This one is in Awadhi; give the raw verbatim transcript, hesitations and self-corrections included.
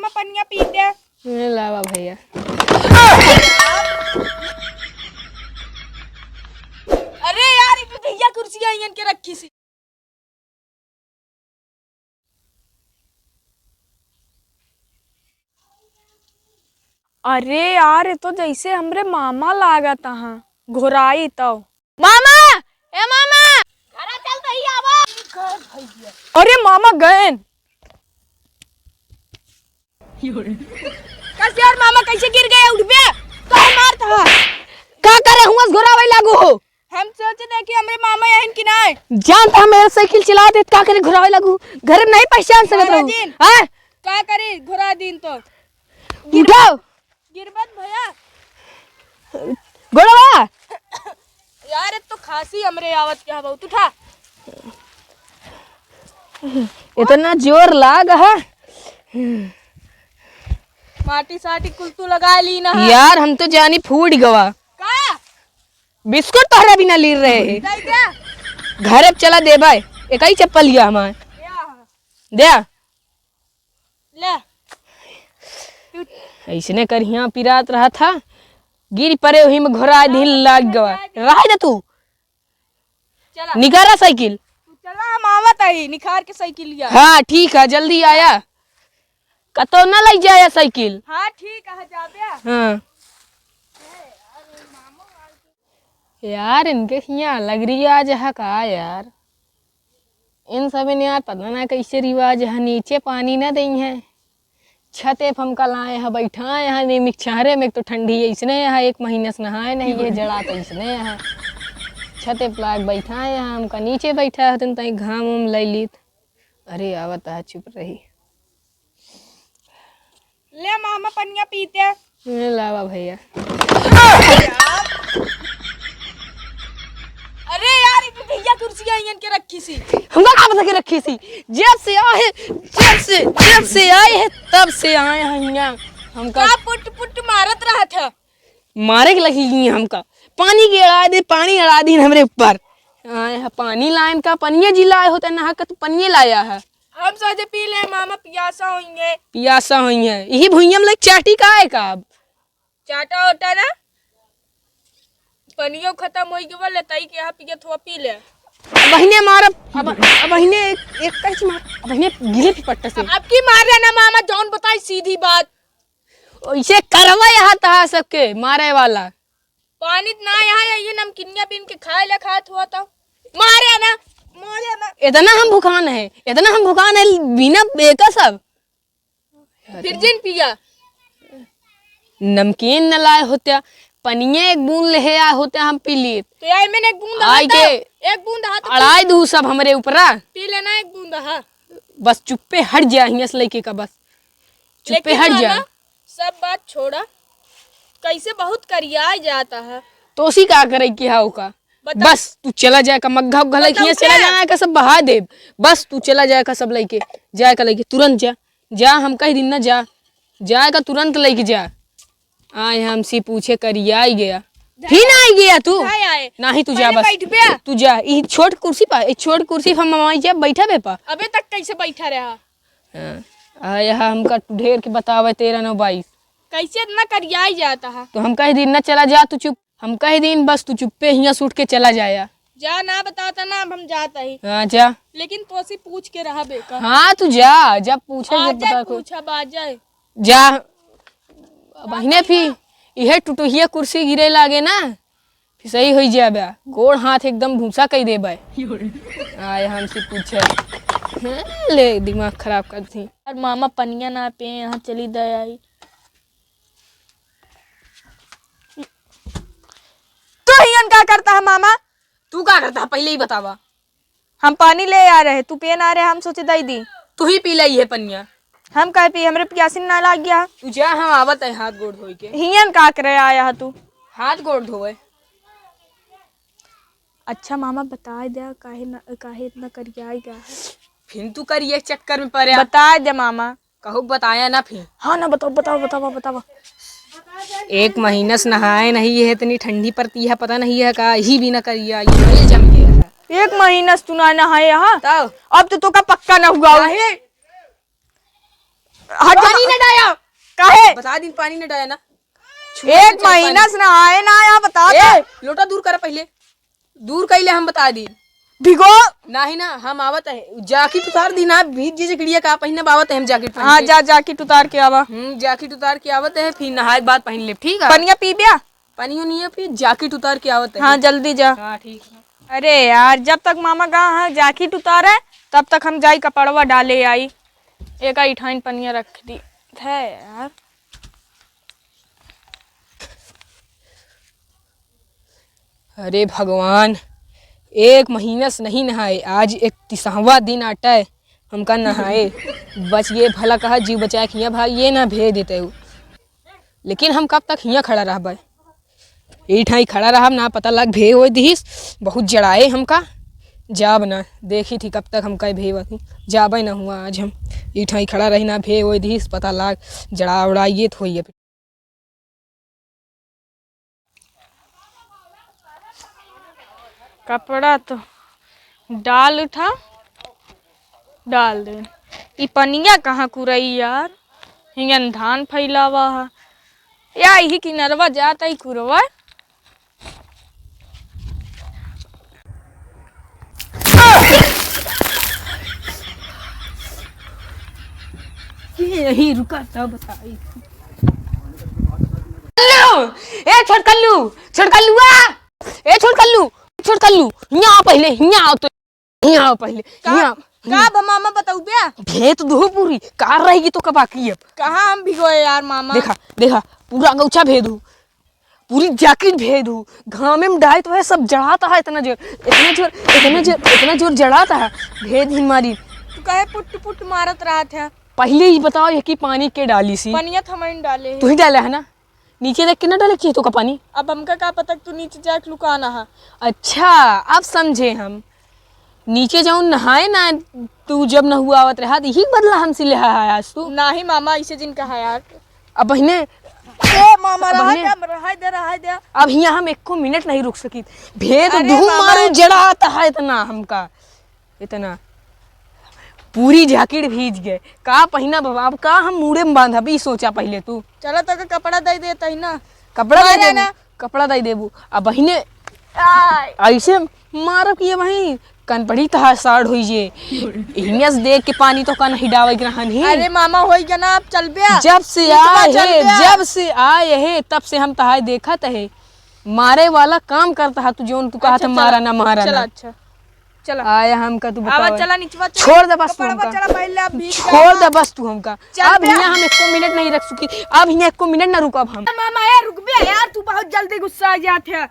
पनिया पी दे। ए, लावा भैया। अरे यार, ई भैया कुर्सिया इनके रखी सी। अरे यार, ये तो जैसे हमरे मामा लागत हैं, घोराई तो। मामा, ए मामा। घरा चल तही आवा। अरे मामा गएन। कस यार मामा कैसे गिर गए? उठबे तो मार था। का करे हुआ घोरावे लागू हो? हम सोचे थे कि हमरे मामा यहन कि नाय। जान था मेरे साइकिल चला देत, का करे घोरावे लागू? घर में नहीं पहचान सकत रहू। महाराजिन, हाँ? का करी घोरा दिन तो? उठाओ। गिरबत भैया। गोड़वा। यार, एक तो खांसी हमरे आवत क्या बहुत। उठा। इतना जोर लाग है। माटी साटी कुल तू लगा ली ना। यार, हम तो जानी फूट गवा। का? बिस्कुट तोहरा बिना लीर रहे। दे दे। घर अब चला देबे। एक ही चप्पल लिया हमार। या। दे। ले। ऐसने करिया पिरात रहा था, गिर परे, वही में घोरा दिन लाग गवा। रहे दे तू। चला। निकारा साइकिल। तू चला, हम आवत आई, निखार के साइकिल लिया। हाँ, ठीक है, जल्दी आया। कतो न लई जाया साइकिल। हाँ, ठीक है, जाबे। हाँ। यार, इनके हियाँ अलग रिवाज है का यार? इन सब यार पता ना कैसे रिवाज है, नीचे पानी ना देई है, छते पे हमका लाए है, बैठाए है, नीमिक छहरे में, एक तो ठंडी ऐसने है, एक महीना से नहाए नहीं है, जड़ा तो ऐसने है, छते पे लाके बैठाए है, हमका नीचे बैठा है, तुम तई घाम उम ले लीत। अरे आवत है, चुप रही। ले मामा पनिया पीते। ए, लावा भैया। अरे यार, ई भैया कुर्सिया इनके रखी सी। हमका का पता के रखी सी? जब से आए, जब से, जब से आए हैं, तब से आए हैं यहाँ। हमका का पुट पुट मारत रहा था। मारे के लगी ही हमका। पानी के अड़ा दे, पानी अड़ा दीन हमरे ऊपर। आए है पानी लाइन का, पनिये जी लाए होते, नहा के तू पनिये लाया है। हम सोचे पी ले मामा, पियासा होइहैं। पियासा होइहैं। यही भुइयम ले चाटी का है का अब? चाटा ओटा ना। पनियो खतम होई गवा, ले तई के यहाँ पियत हुआ पी ले। अब बहिने मारब, अब, अब बहिने एक, एक कैच मार, अब बहिने गिरे पिपट्टा से। अब की मार रहे ना मामा, जौन बताई सीधी बात। ओइसे करवा यहाँ तहा सबके मारे वाला। पानी त ना यहाँ है, ये नमकीनिया बीन के खाए ले खात हुआ तो। मारे ना, मारे ना। इतना हम भुखान है, इतना हम भुखान है, बिना बेका सब। फिर जिन पिया। नमकीन न लाए होत्या, पनिये एक बूंद लेहे आए होत्या, हम पी लीत। तो यार मैंने एक बूंद आई हा के तो, एक बूंद हा तो अड़ाई दू सब हमरे ऊपरा। पी लेना एक बूंद हा। बस चुप्पे हट जा हियां से लइके का, बस चुप्पे लेकिन हट जा। मामा, सब बात छोड़ा, कैसे बहुत करिया जाता है। तो उसी का करे के हा ओका? बता। बस तू चला जाए का, मग्घा उग्घा लइके बता, हियां चला उठे। जाए का, सब बहा देब। बस तू चला जाए का, सब लइके जाए का, लइके तुरंत जा, जा, हम कह दिन ना जा, जाए का तुरंत लइके जा। आए हमसे पूछे करिया आई गया, जा। फिर ना आई गया तू। जा आए। नाही तू जा पहले बस। बैठ बे। तू जा, ई छोट कुर्सी पर, ई छोट कुर्सी पर हम आई जा बैठा बे पा। अबे तक कैसे बैठा रहा? हाँ। आ, यहाँ हमका ढेर के बतावे, तेरह नौ बाईस। कैसे इतना करियाई जाता है? तो हम कह दी, "न चला जा, तू चुप।" हम कह दीन, "बस तू चुप्पे हियां से उठ के चला जाया।" जा, ना बताता ना, अब हम जाता ही। हाँ, जा। लेकिन तोसी पूछ के रहा बेका। हाँ, तू जा, जब पूछे, आ जब जाए, बता को। पूछा, आ जाए। जा। अब बहिने फिर इहे टुटुहिया कुर्सी गिरे लागे ना, फिर सही होई जाबे, गोड़ हाथ एकदम भूसा कई देबे। आए हमसे पूछे, हैं, ले दिमाग खराब कर दी। और मामा पनिया ना पे, यहाँ चली दे आई। तो हियन का करता है मामा? तू का करता है, पहले ही बतावा। हम पानी ले आ रहे, तू पिए ना रहे, हम सोचे दई दी। तू ही पी ले ये पनिया। हम काहे पी, हमरे पियासिन ना लाग गया। तू जा, हम आवत है हाथ गोड़ धोई के। हियन का करे आया है तू? हाथ गोड़ धोवे। अच्छा मामा, बताए दे, काहे ना, काहे इतना करियाई गया है? फिर तू करिए चक्कर में पड़े। बताए दे मामा। कहू बताया ना फिर। हाँ ना, बताओ, बताओ, बताओ, बताओ। एक महीना से नहाए नहीं है, इतनी ठंडी पड़ती है, पता नहीं है का, ही भी ना करिया, ये जम गया है। एक महीना से तू ना नहाए, हाँ? तब? अब तो तोका पक्का ना हुआ। काहे? हट जा। पानी ना काहे? बता दिन पानी न डाले ना। छुआ एक तो चार महीना पानी। से नहाए ना आया, बता ए, तो। लोटा दूर कर पहिले। दूर कइले हम बता दी। भिगो। नाही ना, हम आवत है। जैकेट उतार दी ना, भीज जे जकड़िया का पहिने आवत है हम जैकेट पहन हाँ, के। जा, जैकेट उतार के आवा। हम्म, जैकेट उतार के आवत है, फिर नहाए के बाद पहन ले, ठीक है? पनिया पीब्या? पनियो नहीं है, फिर जैकेट उतार के आवत है। हाँ, जल्दी जा। हाँ, ठीक है। अरे यार, जब तक मामा गा है जैकेट उतारे, तब तक हम जाई कपड़वा डाले आई। एक आई ठाइन पनिया रख दी है यार। अरे भगवान, एक महीना से नहीं नहाए, आज इकतीसवाँ दिन आटे हमका नहाए। बस ये भला कहा जीव बचाए के हियाँ भाई, ये ना भेज देते हो। लेकिन हम कब तक हियाँ खड़ा रहबे? ई ठाई खड़ा रहब ना, पता लाग भे होए दिहिस, बहुत जड़ाए हमका। जाब ना, देखी थी कब तक हमका भे होती, जाबे ना हुआ आज हम। ई ठाई खड़ा रही ना, भे होए दिहिस, पता लाग जड़ा उड़ा ये तो होइए। कपड़ा तो डाल उठा, डाल दे। ई पनिया कहाँ कुरई यार, हिंगन धान फैलावा है। या यही किनरवा जात आई कुरवा। यही रुका तब बताई। कल्लू, ए छोटकल्लू, छोटकल्लुआ, ए छोटकल्लू, छोटकल्लू, हियाँ आओ पहिले, हियाँ आओ तो, हियाँ आओ पहिले, का, हियाँ। का बा मामा बताऊ बे? भेद दो पूरी, का रहेगी तो कबा की अब? कहाँ हम भिगोए यार मामा? देखा, देखा, पूरा गौछा भेद हूँ, पूरी जैकेट भेद हूँ, घामे में डाइट वह सब जड़ाता है इतना जोर, इतना जोर, इतना जोर, इतना जोर जड़ाता है, भेद ही मारी। तू काहे पुट पुट मारत रहत है? पहिले ही बताओ ये कि पानी के डाली सी? पनिया तो हम ही डाले हैं। तू ही डाला है ना? नीचे देख के ना डाले चाहिए तो का पानी? अब हमका का पता कि तू नीचे जाके लुकाना है। अच्छा, अब समझे हम। नीचे जाऊन नहाए ना, तू जब नहुआ आवत रहा, तो यही बदला हमसे ले आया आज तू। नाही मामा, ऐसे जिन कहा यार। अब बहिने, ए मामा, अब रहा बहिने, दे, रहा दे, रहा दे। अब हियाँ हम एको मिनट नहीं रुक सकी। भेद अरे धूम मामा। मारू जड़ा आता है इतना हमका, इतना। पूरी जैकेट भीज गए। का पहिना बाबा, अब का हम मूड़े में बांधब, ई सोचा पहिले तू। चला तो के कपड़ा दे देता ही ना। कपड़ा दे मारा देबू, ना। कपड़ा दे देबू। अब बहिने, आय। ऐसे मारब कि ये वहीं कनपड़ी तहार साड़ होई जे। इहने से देख के पानी तो का नहीं डावे के रहन ही। अरे मामा, होई गया ना, अब चल बे। जब से निचवा आए चल है, बे। जब से आए है, तब से हम तहार देखत है। मारे वाला काम करता है तू, जौन तू कहा अच्छा, था, मारा चला। ना, मारा चला, ना। अच्छा। चला। आया हमका तू आवा, बतावे। चला निचवा चला। छोड़ दे बस तू कपड़वा हमका। चला, पहले अब भीग छोड़ जाएगा। दे बस तू हमका। चल अब बे। हियाँ हम एको मिनट नहीं रख सकी। अब हियाँ एको मिनट ना रुकब हम। मामा, ए, रुक बे यार, तू बहुत जल्दी गुस्सा आ जात है।